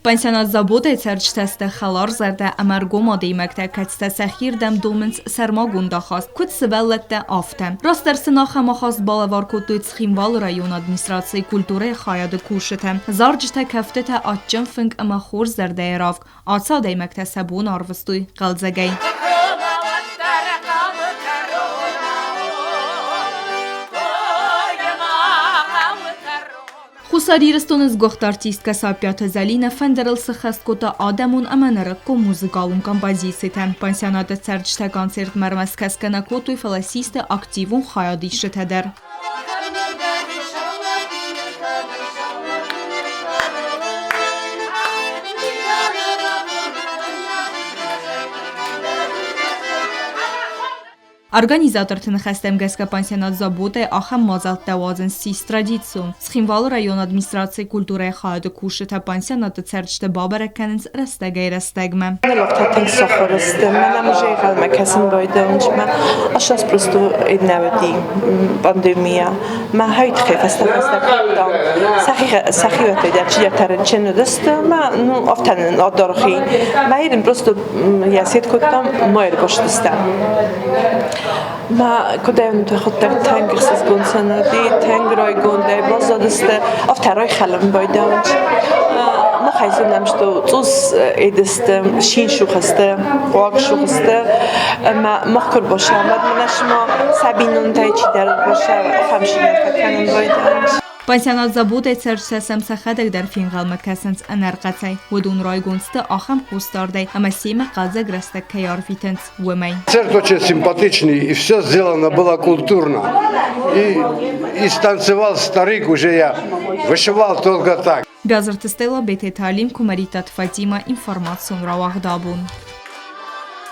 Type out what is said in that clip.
Пансионат Забота-йы цӕрджытӕ сты хӕларзӕрдӕ ӕмӕ ӕргом адӕймӕгтӕ, кӕцытӕ сӕхирдӕм домынц сӕрмагонд ахаст, куыд сывӕллӕттӕ, афтӕ. Растдӕр сын ахӕм ахаст балӕвар кодтой Цхинвалы районы администрацийы культурӕйы хайады кусджытӕ. Зарджытӕ, кӕфтытӕ, адджын фынг ӕмӕ хорз зӕрдӕйы равг. Ацы адӕймӕгтӕ сӕ бон арвыстой хъӕлдзӕгӕй. Хуссар Ирыстоны сгуыхт артисткӕ Саппиаты Зӕлинӕ фӕндырыл сыххӕст кодта адӕмон ӕмӕ нырыккон музыкалон композицитӕ. Пансионаты цӕрджытӕ концертмӕ ӕрмӕст кӕсгӕ нӕ кодтой, фӕлӕ систы активон хайадисджытӕ дӕр. Организаторты ныхӕстӕм гӕсгӕ пансионат Забота-йы ахӕм мадзӕлттӕ уадзын ссис традицион. Цхинвалы районы администрацийы культурӕйы хайады кусджытӕ пансионаты цӕрджыты бабӕрӕг кӕнынц рӕстӕгӕй-рӕстӕгмӕ. Тынг сахуыр сты. Мӕнӕ музейхалмӕ кӕсын байдайынц. Ас просто иннӕ пандемия. Мӕ хӕйтхе фӕстӕ-фӕстӕ кодтам. Сӕхиуӕттӕй дӕр чидӕртӕ рынчын уыдысты. Мӕ ну афтӕ нын адаргъи. Мӕ ирын просто йӕ сет кодтам, ма ӕрбастыстӕм. Мӕ куыдӕй хъуыддаг тынг ӕхсызгон сын уыди, тынг райгондӕй баззадысты, афтӕ райхӕлын байдайынц. Махӕй зонӕм, что цъус эдысты, шиншухысты, хъуагшухысты ӕмӕ мах куы ӕрбасӕм, уӕд мӕнӕ цыма сӕ бинонтӕй чидӕр ӕрбасӕм, ахӕм шинӕртӕ кӕнын байдайынц. Пансионат Забота-йы цӕрджытӕ сӕм сӕхӕдӕг дӕр фенхъӕлмӕ кӕсынц ӕнӕрхъӕцӕй. Уыдон райгонд сты ахӕм хъусдардӕй ӕмӕ семӕ хъӕлдзӕг рӕстӕг кӕй арвитынц, уымӕй. Концерт очень симпатичный, и все сделано было культурно. И, и станцевал старик уже я, вышивал только так. Бязырты Стелла, Бететы Алим, Куымӕридтаты Фатимӕ, информацион рауагъд абон.